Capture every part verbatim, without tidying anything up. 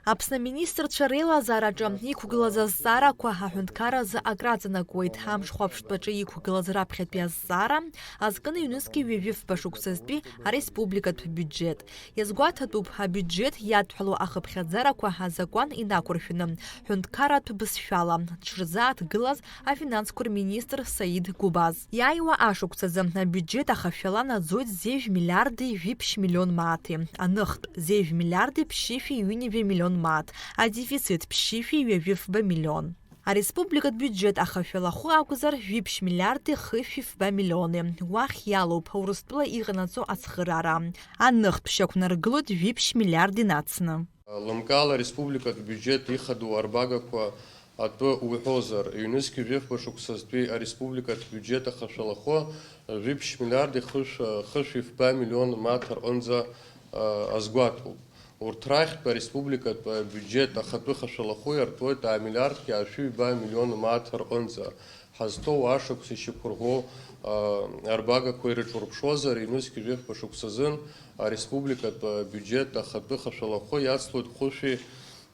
Аԥсны аминистрцәа реилазаараҿы иқәгылаз азҵаарақәа аҳәынҭқарразы акраҵанакуеит. Амш хәаԥштәаҿы иқәгылаз раԥхьатәи азҵаара азкын ҩнызқьи ҩажәи фба шықәсазтәи ареспубликатә биуџьет. Иазгәаҭатәуп, абиуџьет иадҳәалоу ахыԥхьаӡарақәа азакәан инақәыршәаны, ҳәынҭқарратә бызшәала, дшырзааҭгылаз афинансқәа рминистр Саид Гәыбаз. Иааиуа ашықәсазы абиуџьет ахашәала наӡоит зежә миллиарди жәиԥшь миллион мааҭи, аныхтә зежә миллиарди ԥшьышәи ҩынҩажәи миллион мааҭ, адефицит ԥшьышәи ҩажәи фба миллион. Ареспубликатә биуџьет ахашәалахәы акәзар, жәиԥшь миллиарди хышәи фба миллиони. Уахь иалоуп Урыстәыла иҟанаҵо ацхыраара. Аныхтә шьақәнаргылоит жәиԥшь миллиард инацны. Лымкаала ареспубликатә биуџьет ихадоу арбагақәа атәы уҳәозар, ҩнызқьи жәафба шықәсазтәи ареспубликатә биуџьет ахашәалахәы жәиԥшь миллиарди хышә-, хышәи фба миллион мааҭ рҟынӡа, а, азгәаҭоуп. Урҭ рахьтә ареспубликатә биуџьет ахатәы хашәалахәы иартуеит амиллиардки ашәи ҩба миллион мааҭ рҟынӡа. Ҳазҭоу ашықәс ишьақәырӷәӷәоу, а, арбагақәа ирыҿурԥшуазар, ҩнызқьи жәафба шықәсазын ареспубликатә биуџьет ахатәы хашәалахәы иацлоит хәышәи,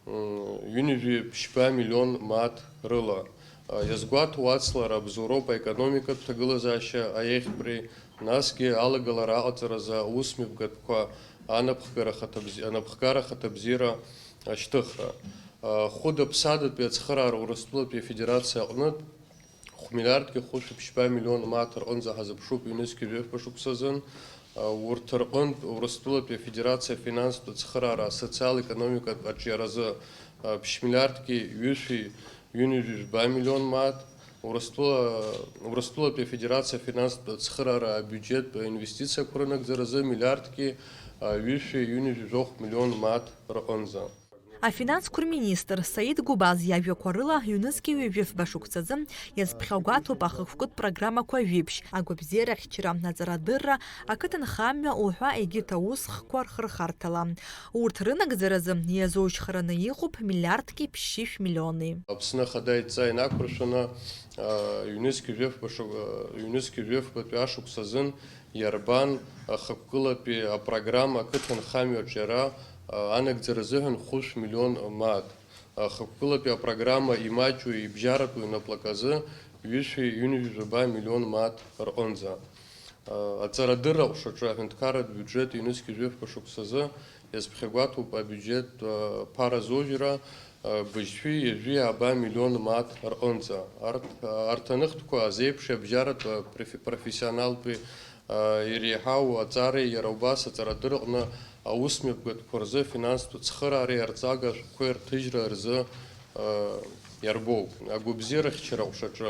м, ҩынҩажәи ԥшьба миллион мааҭ рыла. А, иазгәаҭоу ацлара абзоуроуп аекономикатә ҭагылазаашьа аиеихтәреи, насгьы алагалара аҟаҵаразы аусмҩаԥгатәқәа анапхгара ахаҭабзи-, анапхгара ахаҭабзиара ашьҭыхра. А, хәыда-ԥсадатәи ацхыраара Урыстәылатәи Афедерациа аҟнытә хә-миллиардки хәышәи ԥшьба миллион мааҭ рҟынӡа ҳазыԥшуп ҩнызқьи жәафба шықәсазын. А, урҭ рҟынтә Урыстәылатәи Афедерациа афинанстә ацхыраара асоциал-економикатә аҿиаразы, а, ԥшь-миллиардки ҩышәи ҩынҩажәи жәба миллион мааҭ, Урыстәыла, Урыстәылатәи Афедерациа афинанстә ацхыраара абиуџьеттә инвестициақәа рынагӡаразы миллиардки, а, ҩышәи ҩынҩажәи жәохә миллион мааҭ рҟынӡа. Афинансқәа рминистр Саид Гәыбаз иажәақәа рыла, ҩнызқьи ҩажәи фба шықәсазы иазԥхьагәаҭоуп ахықәкытә программақәа жәиԥшь, агәабзиарахьчара, аҵарадырра, ақыҭанхамҩа уҳәа егьырҭ аусхкқәа рхырхарҭала. Урҭ рынагӡаразы иазушьхараны иҟоуп миллиардки ԥшьышә миллиони. Аԥсны Ахада идҵа инақәыршәаны, а, ҩнызқьи жәафба шы-, а, ҩнызқьи жәафбатәи ашықәс азын иарбан ахықәкылатәи апрограмма ақыҭанхамҩаҿ иара, а, анагӡара азыҳәан хәышә миллион мааҭ, ахықәкылатәи апрограмма имаҷу ибжьаратәу инаплаказы ҩышәи ҩынҩажәи жәаба миллион мааҭ рҟынӡа. А, аҵарадырра аҟәшаҿы аҳәынҭқарратә биуџьет ҩнызқьи жәафба шықәсазы иазԥхьагәаҭоуп абиуџьеттә, а, ԥара зожьра, а, быжьшәи ҩажәи ааба миллион мааҭ рҟынӡа. Арҭ, а, арҭ аныхтәқәа азеиԥши абжьаратә, а, профи-, профессионалтәи, а, иреиҳау аҵареи иара убас аҵарадырраҟны аусмҩаԥгатәқәа рзы афинанстә цхыраареи арҵага ашәҟәқәеи рҭыжьра рзы, а, иарбоуп. Агәабзиарахьчара аҟәшаҿы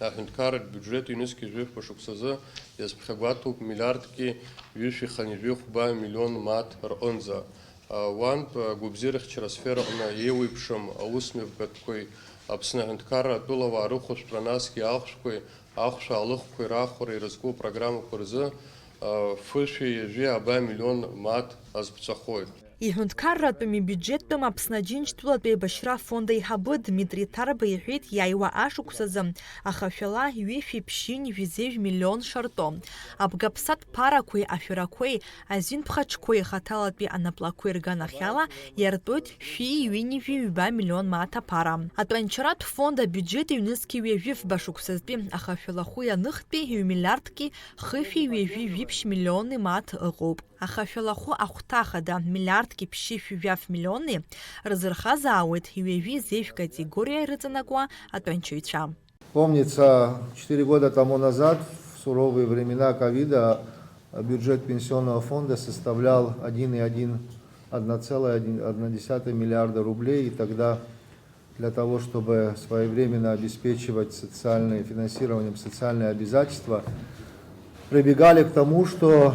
аҳәынҭқарратә биуџьет ҩнызқьи жәафба шықәсазы иазԥхьагәаҭоуп миллиардки ҩышәи хынҩажәи хәба миллион мааҭ рҟынӡа. Уантә агәабзиарахьчара асфераҟны еиуеиԥшым аусмҩаԥгатәқәеи Аԥсны аҳәынҭқарра атәылауаа рыхәшәтәра, насгьы ахәшәқәеи ахәшә аалыхқәеи раахәара ирызку апрограммақәа рзы, фышәи ҩажәи ааба миллион мааҭ азԥҵәахоит. Иҳәынҭқарратәыми биуџьеттәым Аԥсны Аџьынџьтәылатә еибашьра афонд аиҳабы Дмитри Ҭарба иҳәеит, иааиуа ашықәс азы ахашәала ҩышәи ԥшьынҩажәи зежә миллион шарто, абгаԥсатә ԥарақәеи ашәарақәеи, азинԥхаҽқәеи хаҭалатәи анаплакқәеи рганахьала иартуеит шәи ҩынҩажәи ҩба миллион мааҭ аԥара. Атәанчаратә фонд абиуџьет ҩнызқьи ҩажәи фба шықәсазтәи ахашәалахәы ианыхтәи ҩмиллиардки хышәи ҩажәи жәиԥшь миллиони мааҭ ыҟоуп. Ахашәалахәы ахәҭа хада миллиардки ԥшьышәи жәаф миллиони рзырхазаауеит ҩажәи зежә категориа ирыҵанакуа атәанчаҩцәа. Помнится, четыре года тому назад, в суровые времена ковида, бюджет Пенсионного фонда составлял один и один, одна целая одна десятая миллиарда рублей, и тогда для того, чтобы своевременно обеспечивать социальное, финансированием социальные обязательства, прибегали к тому, что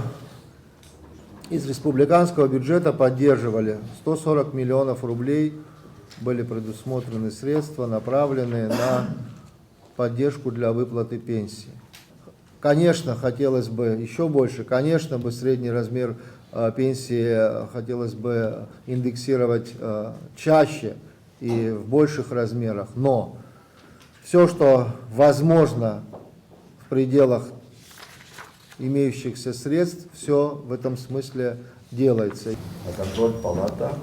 из республиканского бюджета поддерживали. Сто сорок миллионов рублей были предусмотрены средства, направленные на поддержку для выплаты пенсии. Конечно, хотелось бы ещё больше. Конечно бы средний размер, э, пенсии, э, хотелось бы индексировать, э, чаще и в больших размерах. Но всё, что возможно в пределах имеющихся средств, всё в этом смысле делается. А контроль палата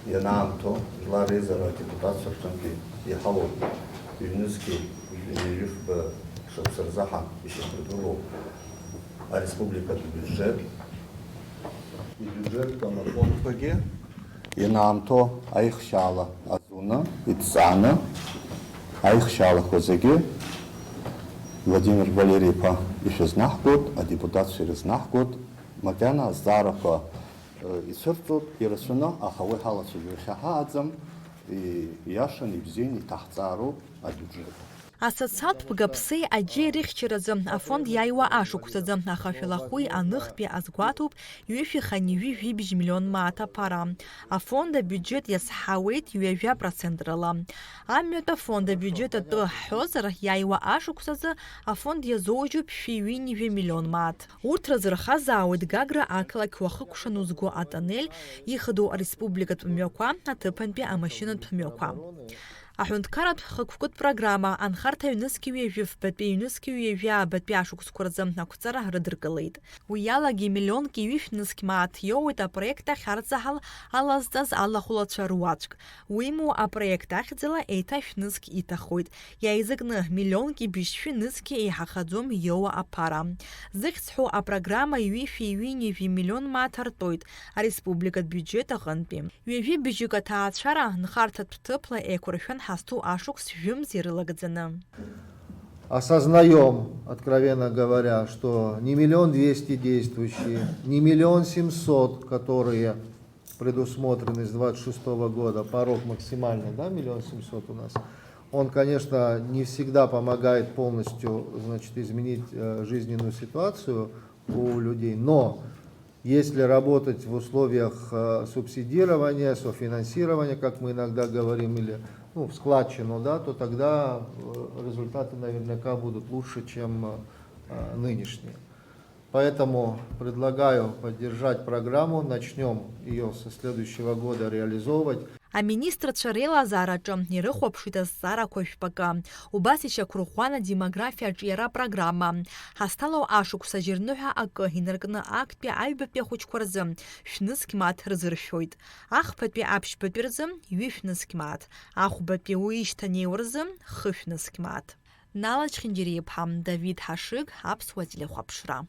Ианаамҭоу жәлар реизара адепутатцәа рҿынтәи иҳауоуп ҩнызқьи жәаҩа-фба шықәса рзы ҳа ишьақәыргылоу ареспубликатә бюджет, ибиуџьеттә амафондқәагьы. Ианаамҭоу аихшьаала азуны, иҭҵааны, аихшьаалақәа зегьы Владимир Валери-иԥа ишәызнаҳгоит, адепутатцәа ирызнаҳгоит, макьана азҵаарақәа, э, ицәырҵуеит, ирацәаны, аха уи ҳалацәажәо иахьа ҳааӡам, и-, ииашаны, ибзианы иҭаҳҵаароуп абиуџьет. Асоциалтә бгаԥсеи аџьеи рыхьчаразы, афонд иааиуа ашықәсазы, аха шәалахәи аныхтәи азгәаҭоуп ҩышәи хынҩажәи жәибжь миллион мааҭ аԥара. Афонд абиуџьет иазҳауеит ҩажәа процент рыла. Амҩатә афонд абиуџьет атәы ҳҳәозар, иааиуа ашықәсазы афонд иазоужьуп шәи ҩынҩажәи миллион мааҭ. Урҭ рзырхазаауеит Гагра ақалақь уахыкәшан узго атоннель, ихадоу ареспубликатә мҩақәа, аҭыԥантәи амашьынатә мҩақәа. Аҳәынҭқарратә хықәкытә программа анхарҭа ҩнызқьи ҩажәи фбатәи, ҩнызқьи ҩажәи аабатәи ашықәсқәа рзы ақәҵара рыдыркылеит. Уи алагьы миллионки ҩышә нызқь мааҭ иоуеит апроект ахь арзаҳал алазҵаз алахәылацәа руаӡәк. Уимоу, апроект ахьӡала еиҭа шәнызқь иҭахоит. Иааизакны, миллионки быжьшәи нызқьи еиҳахаӡом иоуа аԥара. Зыхьӡ ҳәоу апрограмма ҩышәи ҩынҩажәи миллион мааҭ артәоит ареспубликатә биуџьет аҟынтәи. Ҩажәи быжьҩык аҭаацәара нхарҭатә ҭыԥла еиқәыршәан ҳазҭоу ашықәс жәымз ирылагӡаны. Осознаём, откровенно говоря, что не миллион двести действующие, не миллион семьсот, которые предусмотрены с двадцать шестого года, порог максимальный, да, миллион семьсот у нас, он, конечно, не всегда помогает полностью, значит, изменить, э, жизненную ситуацию у людей, но если работать в условиях, э, субсидирования, софинансирования, как мы иногда говорим, или, ну, в складчину, да, то тогда, э, результаты наверняка будут лучше, чем, э, нынешние. Поэтому предлагаю поддержать программу, начнём её со следующего года реализовывать. Аминистрцәа реилазаараҿы ирыхәаԥшит азҵаарақәа жәпакы. Убас ишьақәырӷәӷәан адемографиа аҿиара апрограмма. Ҳазҭалоу ашықәс ажьырныҳәа акы инаркны актәи аҩбатәи ахәыҷқәа рзы шәнызқь мааҭ рзыршәоит. Ахԥатәи аԥшьбатәи рзы ҩышә нызқь мааҭ. Ахәбатәи уи ишьҭанеиуа рзы хышә нызқь мааҭ. Нала Чхинџьариа-иԥҳа, Давид Ҳашыг, Аԥсуа телехәаԥшра.